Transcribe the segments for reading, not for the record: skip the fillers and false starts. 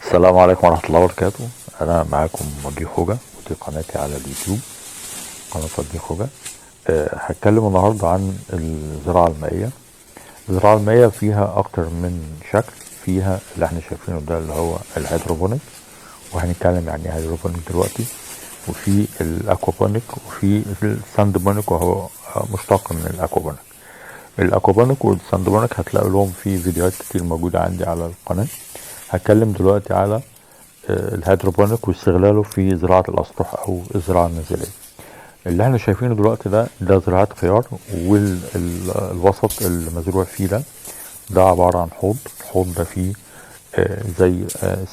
السلام عليكم ورحمة الله وبركاته. أنا معاكم وجيه خوجة، ودي قناتي على اليوتيوب، قناة وجيه خوجة. هتكلم النهاردة عن الزراعة المائية. الزراعة المائية فيها أكتر من شكل، فيها اللي احنا شايفينه ده اللي هو ال hydroponic، وهنتكلم يعني ايه hydroponic دلوقتي، وفي ال aquaponic، وفي ال sandponic وهو مشتق من ال aquaponic. ال aquaponic وال sandponic هتلاقوا لهم في فيديوهات كتير موجودة عندي على القناة. هتكلم دلوقتي على ال hydroponic واستغلاله في زراعة الأسطح أو الزراعة المنزلية. اللي احنا شايفينه دلوقتي ده زراعة خيار، والوسط اللي مزروع فيه ده عبارة عن حوض. الحوض ده فيه زي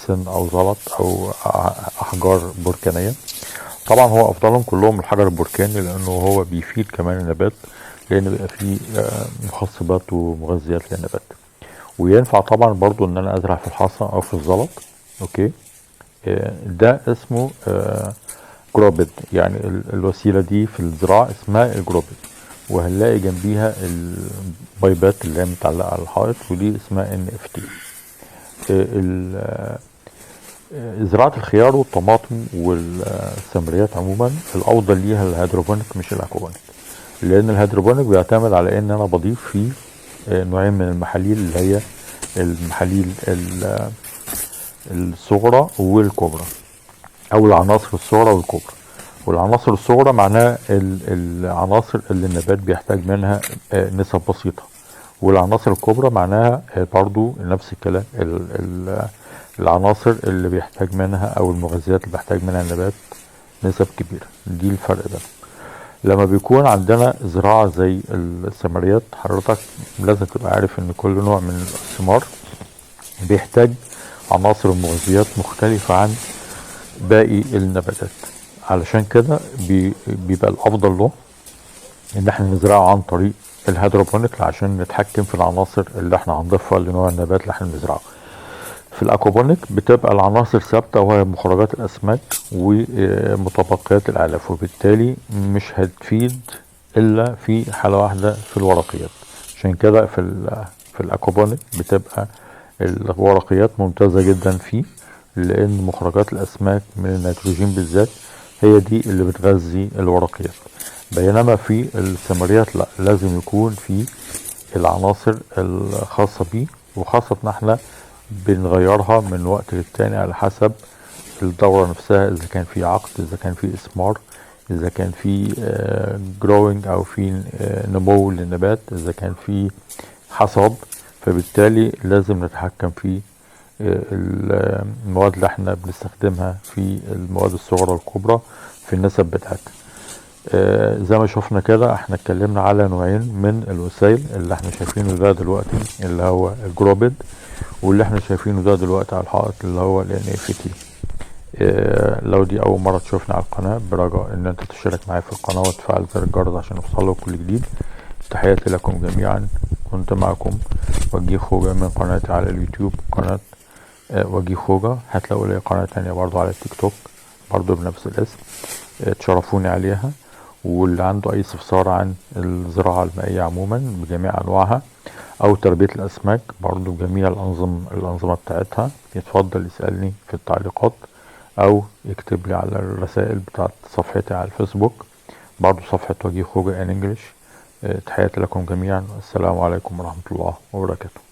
سن أو زلط أو أحجار بركانية. طبعا هو أفضلهم كلهم الحجر البركاني، لأنه هو بيفيد كمان النبات، لأن بيبقى فيه مخصبات ومغذيات للنبات. وينفع طبعا برضو ان انا ازرع في الحصى او في الزلط. okay، ده اسمه grow bed، يعني الوسيلة دي في الزراعة اسمها ال grow bed، وهنلاقي جنبيها البايبات اللي هي متعلقة على الحائط، ودي اسمها NFT. زراعة الخيار والطماطم والسمريات عموما الافضل ليها ال hydroponic مش ال aquaponic، لان ال hydroponic بيعتمد على ان انا بضيف فيه نوعين من المحاليل، اللي هي المحاليل الصغرى والكبرى، او العناصر الصغرى والكبرى. والعناصر الصغرى معناها العناصر اللي النبات بيحتاج منها نسب بسيطة، والعناصر الكبرى معناها برضو نفس الكلام، العناصر اللي بيحتاج منها او المغذيات اللي بيحتاج منها النبات نسب كبيرة. دي الفرق ده. لما بيكون عندنا زراعة زي السمريات، حضرتك لازم تبقى عارف ان كل نوع من الثمار بيحتاج عناصر ومغذيات مختلفة عن باقي النباتات، علشان كده بيبقى الافضل له ان احنا نزرعه عن طريق ال hydroponic، عشان نتحكم في العناصر اللي احنا هنضيفها لنوع النبات اللي احنا بنزرعه. في ال aquaponic بتبقى العناصر ثابتة، وهي مخرجات الأسماك ومتبقيات الأعلاف، وبالتالي مش هتفيد إلا في حالة واحدة، في الورقيات. عشان كده في ال aquaponic بتبقى الورقيات ممتازة جدا فيه، لأن مخرجات الأسماك من النيتروجين بالذات هي دي اللي بتغذي الورقيات. بينما في السمريات لا، لازم يكون في العناصر الخاصة بيه، وخاصة إن احنا بنغيرها من وقت للتاني على حسب الدورة نفسها، إذا كان في عقد، إذا كان في إثمار، إذا كان في growing أو في نمو للنبات، إذا كان في حصاد. فبالتالي لازم نتحكم في المواد اللي احنا بنستخدمها في المواد الصغرى والكبرى في النسب بتاعتها. زي ما شفنا كده احنا اتكلمنا على نوعين من الوسائل، اللي احنا شايفينه ده دلوقتي اللي هو ال grow bed، واللي احنا شايفينه ده دلوقتي على الحائط اللي هو ال NFT. لو دي اول مرة تشوفنا على القناة، برجاء ان انت تشترك معايا في القناة وتفعل زر الجرس عشان يوصلك كل جديد. تحياتي لكم جميعا، كنت معكم وجيه خوجة من قناتي على اليوتيوب، قناة وجيه خوجة. هتلاقوا لي قناة تانية برضو على التيك توك برضو بنفس الاسم، تشرفوني عليها. واللي عنده اي استفسار عن الزراعة المائية عموما بجميع انواعها، او تربية الاسماك برضو بجميع الانظمة بتاعتها، يتفضل يسألني في التعليقات او يكتب لي على الرسائل بتاعت صفحتي على الفيسبوك، برضو صفحة وجيه خوجة in English. تحياتي لكم جميعا، السلام عليكم ورحمة الله وبركاته.